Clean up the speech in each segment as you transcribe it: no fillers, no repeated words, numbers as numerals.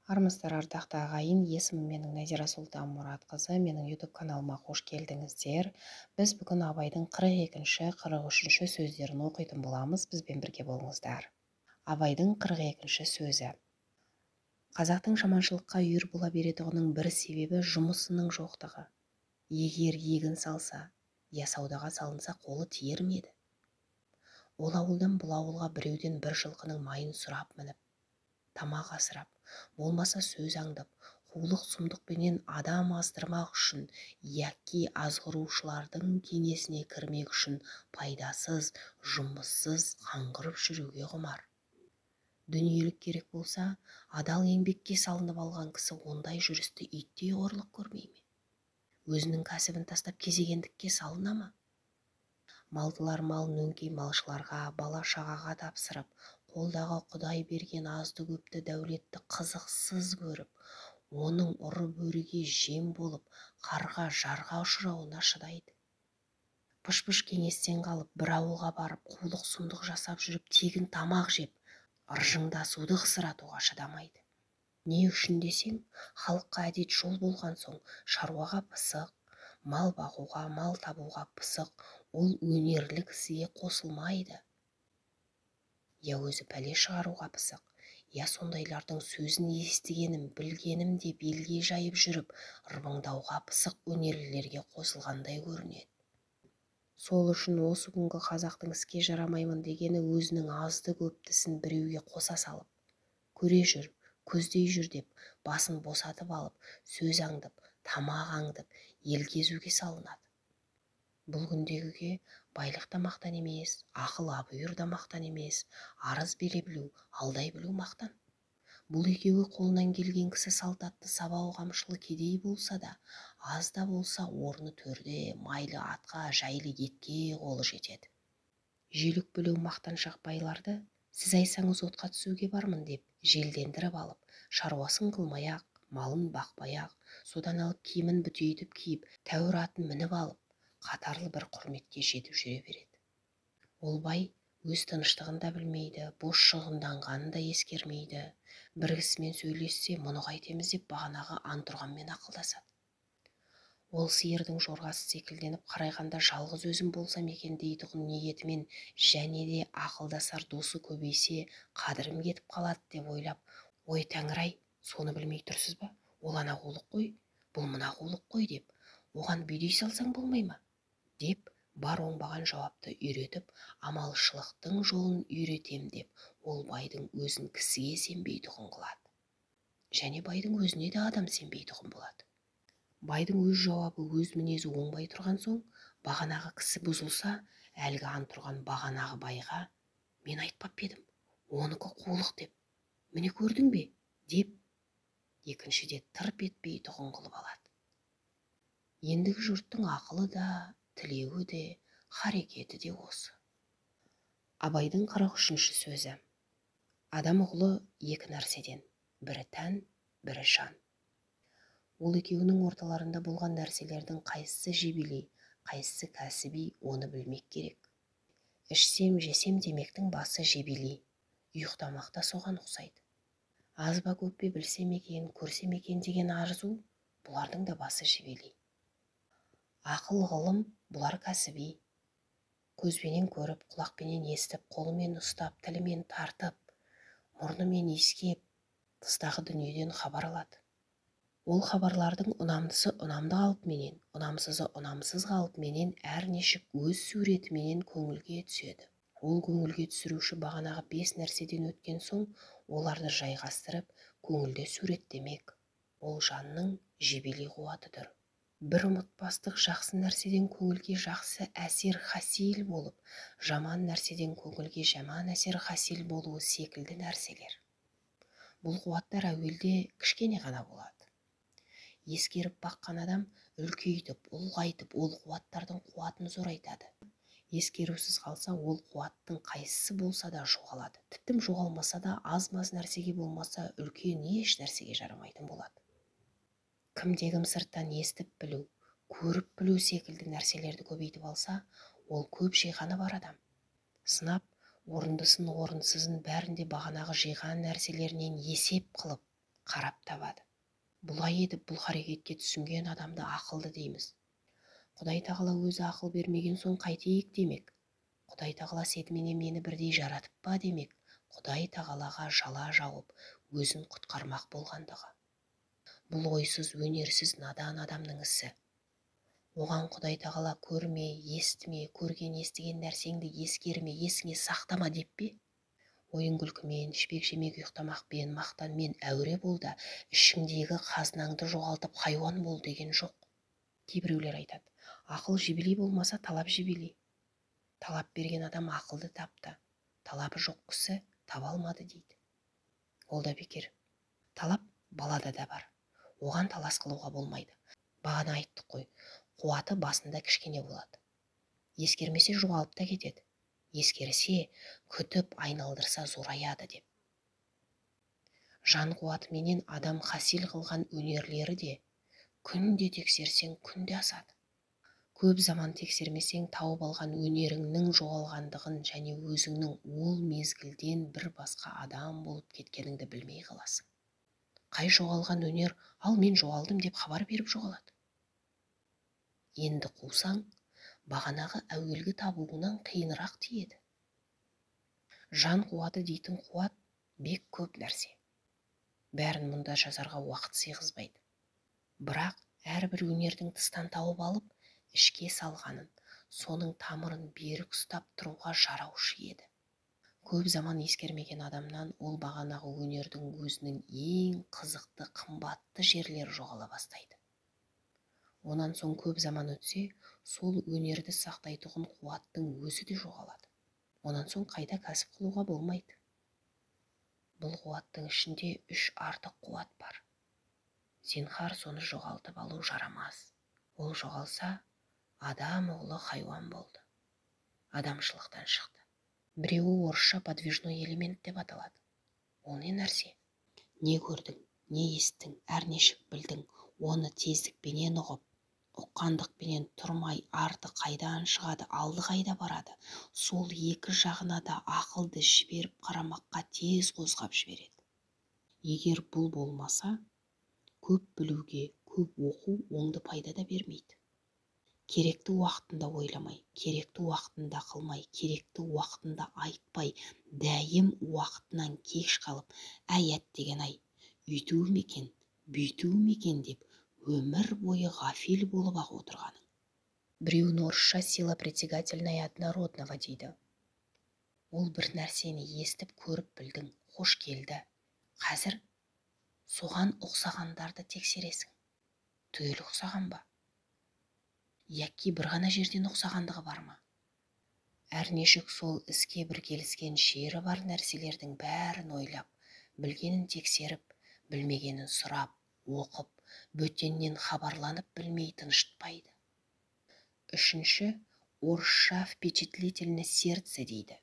Армысыздар, ардақты ағайын! Есімім менің Нәзира Сұлтанмұратқызы. Менің YouTube каналыма қош келдіңіздер. Біз бүгін Абайдың 42-ші, 43-ші сөздерін оқитын боламыз. Бізбен бірге болыңыздар. Абайдың 42-ші сөзі. Қазақтың жаманшылыққа үйір бола беретұғының бір себебі жұмысының жоқтығы. Егер егін салса, я саудаға салынса, қолы тиер ме еді? Ол ауылдан бұл ауылға біреуден бір жылқының майын сұрап мініп, тамақ асырап, болмаса сөз аңдып, қулық сұмдықпенен адам аздырмақ үшін, яки азғырушылардың кеңесіне кірмек үшін пайдасыз, жұмыссыз қаңғырып жүруге құмар. Дүниелік керек болса, адал еңбекке салынып алған кісі ондай жүрісті иттей қорлық көрмей ме? Өзінің кәсібін тастап кезегендікке салына ма? Малдылар малын өңкей малшыларға, бала-шағаға тапсырып, қолдағы Құдай берген азды-көпті дәулетті қызықсыз көріп, оның ұры бөріге жем болып, қарға жарға ұшырауына шыдайды. Пыш-пыш кеңестен қалып, бір ауылға барып, қулық сұмдық жасап жүріп, тегін тамақ жеп, ыржыңдасуды қысыратуға шыдамайды. Не үшін десең, халыққа әдет жол болған соң, шаруаға пысық, мал бағуға, мал табуға пысық, ол өнерлі кісіге қосылмайды. Я өзі пәле шығаруға пысық, я сондайлардың сөзін естігенім, білгенім деп елге жайып жүріп, ырбыңдауға пысық өнерлілерге қосылғандай көрінеді. Сол үшін осы күнгі қазақтың іске жарамаймын дегені өзінің азды-көптісін біреуге қоса салып, көре жүр, көздей жүр деп басын босатып алып, сөз аңдып, тамақ аңдып, ел кезуге салынады. Бұл күндегіге байлық та мақтан емес, ақыл абүйір да мақтан емес, арыз бере білу, алдай білу мақтан. Бұл екеуі қолынан келген кісі салтатты сабау қамшылы кедей болса да, аз да болса орны төрде, майлы атқа, жайлы етке қолы жетеді. Желік білу мақтаншақ байларды сіз айтсаңыз отқа түсуге бармын деп желдендіріп алып, шаруасын қылмай-ақ, малын бақпай-ақ, содан алып киімін бүтейтіп киіп, тәуір атын мініп алып, қатарлы бір құрметке жетіп жүре береді. Ол бай өз тыныштығын да білмейді, бос шығынданғанын да ескермейді. Бір кісімен сөйлессе, мұны қайтеміз деп бағанағы антұрғанмен ақылдасады. Ол сиырдың жорғасы секілденіп қарайғанда жалғыз өзім болсам екен дейтұғын ниетімен және де ақылдасар досы көбейсе, қадірім кетіп қалады деп ойлап, ой тәңір-ай, соны білмей тұрсыз ба? Ол ана қулық қой, бұл мына қулық қой деп, оған бүйдей салсаң болмай ма? Деп бар оңбаған жауапты үйретіп, амалшылықтың жолын үйретем деп, ол байдың өзін кісіге сенбейтұғын қылады. Және байдың өзіне де адам сенбейтұғын болады. Байдың өз жауабы, өз мінезі оңбай тұрған соң, бағанағы кісі бұзылса, әлгі антұрған бағанағы байға мен айтпап едім, оныкі қулық деп, міне көрдің бе? Деп екіншіде тырп етпейтұғын қылып алады. Ендігі жұрттың ақылы да, тілеуі де, харекеті де осы. Абайдың 43-ші сөзі. Адам ұғлы екі нәрседен, бірі тән, бірі жан. Ол екеуінің орталарында болған нәрселердің қайсысы жебелей, қайсысы кәсіби, оны білмек керек. Ішсем, жесем демектің басы жебелей, ұйықтамақ та соған ұқсайды. Аз ба көп пе білсем екен, көрсем екен деген арзу, бұлардың да басы жебелей. Ақыл ғылым бұлар кәсіби. Көзбенен көріп, құлақпенен естіп, қолымен ұстап, тілімен тартып, мұрнымен иіскеп, тыстағы дүниеден хабар алады. Ол хабарлардың ұнамдысы ұнамды қалпыменен, ұнамсызы ұнамсыз қалпыменен әр нешік өз суретіменен көңілге түседі. Ол көңілге түсіруші бағанағы 5 нәрседен өткен соң, оларды жайғастырып, көңілде суреттемек. Ол жанның жебелей қуатыдыр. Бір ұмытпастық жақсы нәрседен көңілге жақсы әсер хасил болып, жаман нәрседен көңілге жаман әсер хасил болуы секілді нәрселер. Бұл қуаттар әуелде кішкене ғана болады. Ескеріп баққан адам үлкейтіп, ұлғайтып, ол қуаттардың қуатын зорайтады. Ескерусіз қалса, ол қуаттың қайсысы болса да жоғалады. Тіптім жоғалмаса да, аз-маз нәрсеге болмаса, үлкен еш нәрсеге жарамайтын болады. Кімде-кім сырттан естіп білу, көріп білу секілді нәрселерді көбейтіп алса, ол көп жиғаны бар адам. Сынап, орындысын орынсызын бәрінде бағанағы жиған нәрселерінен есеп қылып, Қарап табады. Бұлай етіп бұл харекетке түсінген адамды ақылды дейміз. Құдай тағала өзі ақыл бермеген соң қайтейік демек. Құдай тағала сеніменен мені бірдей жаратып па демек. Құдай тағалаға жала жауып, өзін құтқармақ болғандығы. Бұл ойсыз, өнерсіз, надан адамның ісі. Оған Құдай тағала көрме, естіме, көрген, естіген нәрсеңді ескерме, есіңе сақтама деп пе? Ойын күлкімен, ішпек жемек ұйықтамақпен, мақтанмен әуре бол да, ішіңдегі қазынаңды жоғалтып хайуан бол деген жоқ. Кейбіреулер айтады, ақыл жебелей болмаса талап жебелей. Талап берген адам ақылды тапты, талабы жоқ кісі таба алмады дейді. Ол да бекер. Талап балада да бар. Оған талас қылуға болмайды. Бағана айттық қой, қуаты басында кішкене болады. Ескермесе жоғалып та кетеді. Ескерсе, күтіп айналдырса зораяды деп. Жан қуатыменен адам хасил қылған өнерлері де күнде тексерсең күнде асады. Көп заман тексермесең тауып алған өнеріңнің жоғалғандығын және өзіңнің ол мезгілден бір басқа адам болып кеткеніңді білмей қаласың. Қай жоғалған өнер, ал мен жоғалдым деп хабар беріп жоғалады. Енді қусаң, бағанағы әуелгі табуынан қиынырақ тиеді. Жан қуаты дейтін қуат бек көп нәрсе. Бәрін мұнда жазарға уақыт сыйғызбайды. Бірақ әрбір өнердің тыстан тауып алып, ішке салғанын, соның тамырын берік ұстап тұруға жараушы еді. Көп заман ескермеген адамнан ол бағанағы өнердің өзінің ең қызықты, қымбатты жерлері жоғала бастайды. Онан соң көп заман өтсе, сол өнерді сақтайтұғын қуаттың өзі де жоғалады. Онан соң қайта кәсіп қылуға болмайды. Бұл қуаттың ішінде үш артық қуат бар. Зинһар соны жоғалтып алу жарамас. Ол жоғалса, адам оғлы хайуан болды. Адамшылықтан шықты. Біреуі орысша подвижной элемент деп аталады. Ол не нәрсе? Не көрдің, не естің, әрнешік білдің, оны тездікпенен ұғып, ұққандықпенен тұрмай арты қайдан шығады, алды қайда барады, сол екі жағына да ақылды жіберіп қарамаққа тез қозғап жібереді. Егер бұл болмаса, көп білуге, көп оқу оңды пайда да бермейді. Керекті уақытында ойламай, керекті уақытында қылмай, керекті уақытында айтпай, дәйім уақытынан кеш қалып, әй әттеген ай, үйтуім екен, бүйтуім екен деп өмір бойы ғафил болып-ақ отырғаның. Біреуін орысша сила притягательная однородного дейді. Ол бір нәрсені естіп, көріп білдің, хош келді. Қазір соған ұқсағандарды тексересің. Түгел ұқсаған ба? Яки бір ғана жерден ұқсағандығы бар ма? Әрнешік сол іске бір келіскен жері бар нәрселердің бәрін ойлап, білгенін тексеріп, білмегенін сұрап, оқып, бөтеннен хабарланып білмей тыныштпайды. Үшінші, орысша впечатлительное сердце дейді.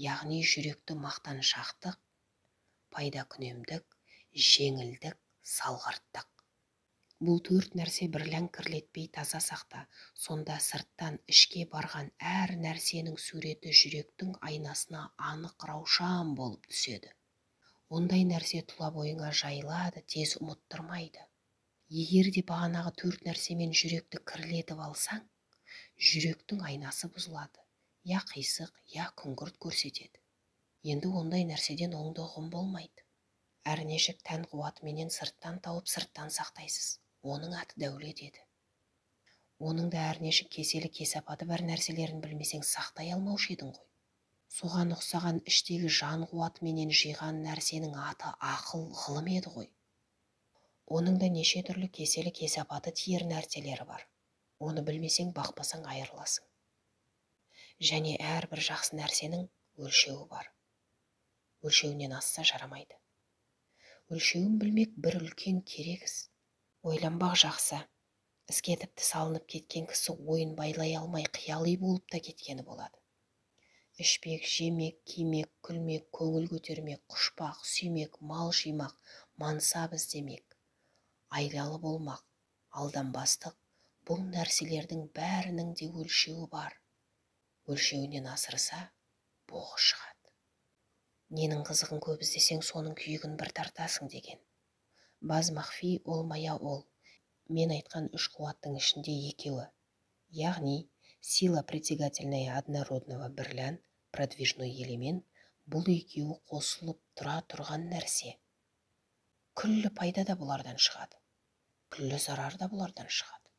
Яғни жүректі мақтаншақтық, пайдакүнемдік, жеңілдік, салғырттық. Бұл төрт нәрсе бірлән кірлетпей таза сақта, сонда сырттан ішке барған әр нәрсенің суреті жүректің айнасына анық раушан болып түседі. Ондай нәрсе тұла бойыңа жайылады, тез ұмыттырмайды. Егер де бағанағы төрт нәрсемен жүректі кірлетіп алсаң, жүректің айнасы бұзылады, я қисық, я күңгірт көрсетеді. Енді ондай нәрседен оңды ұғым болмайды. Әрнешік тән қуатыменен сырттан тауып, сырттан сақтайсыз. Оның аты дәулет еді. Оның да әрнешік кеселі кесапаты бар нәрселерін білмесең сақтай алмаушы едің ғой. Соған ұқсаған іштегі жан қуатыменен жиған нәрсенің аты ақыл, ғылым еді ғой. Оның да неше түрлі кеселі кесапаты тиер нәрселері бар. Оны білмесең, бақпасаң айырыласың. Және әрбір жақсы нәрсенің өлшеуі бар. Өлшеуінен асса жарамайды. Өлшеуін білмек бір үлкен керек іс. Ойланбақ жақсы. Іске тіпті салынып кеткен кісі ойын байлай алмай қияли болып та кеткені болады. Ішпек, жемек, кимек, күлмек, көңіл көтермек, құшпақ, сүймек, мал жимақ, мансап іздемек, айлалы болмақ, алданбастық, бұл нәрселердің бәрінің де өлшеуі бар. Өлшеуінен асырса, боғы шығады. Ненің қызығын көп іздесең, соның күйігін бір тартасың деген. Баз махфи ол мая ол. Мен айтқан үш қуаттың ішінде екеуі. Яғни, сила притягательная однородного бірлән, продвижной элемент, бұл екеуі қосылып тұра тұрған нәрсе. Күллі пайда да бұлардан шығады. Күллі зарар да бұлардан шығады.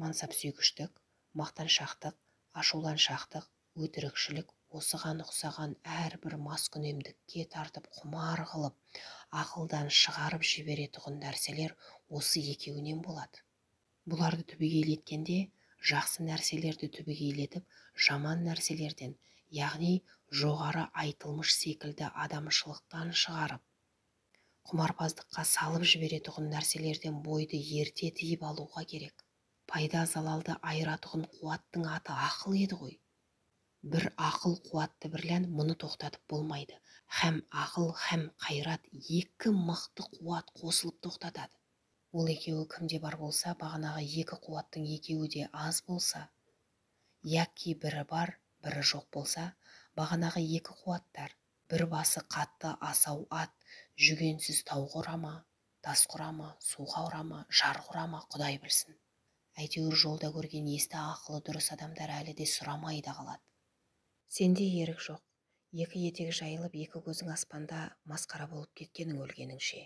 Мансап сүйгіштік, мақтаншақтық, ашуланшақтық, өтірікшілік, осыған ұқсаған әрбір маскүнемдікке тартып құмар қылып, ақылдан шығарып жіберетұғын нәрселер осы екеуінен болады. Бұларды түбегейлеткенде, жақсы нәрселерді түбегейлетіп, жаман нәрселерден, яғни жоғары айтылмыш секілді адамшылықтан шығарып, құмарпаздыққа салып жіберетұғын нәрселерден бойды ерте тыйып алуға керек. Пайда залалды айыратұғын қуаттың аты ақыл еді ғой. Бір ақыл қуатты бірлән мұны тоқтатып болмайды. Хәм ақыл, хәм қайрат екі мықты қуат қосылып тоқтатады. Ол екеуі кімде бар болса, бағанағы екі қуаттың екеуі де аз болса, яки бірі бар, бірі жоқ болса, бағанағы екі қуаттар, бір басы қатты асау ат, жүгенсіз тауға ұра ма, тасқа ұра ма, суға ұра ма, жарға ұра ма, Құдай білсін. Әйтеуір жолда көрген есті ақылы дұрыс адамдар әлі де сұрамай да қалады. Сенде ерік жоқ. Екі етек жайылып, екі көзің аспанда масқара болып кеткенің өлгеніңше.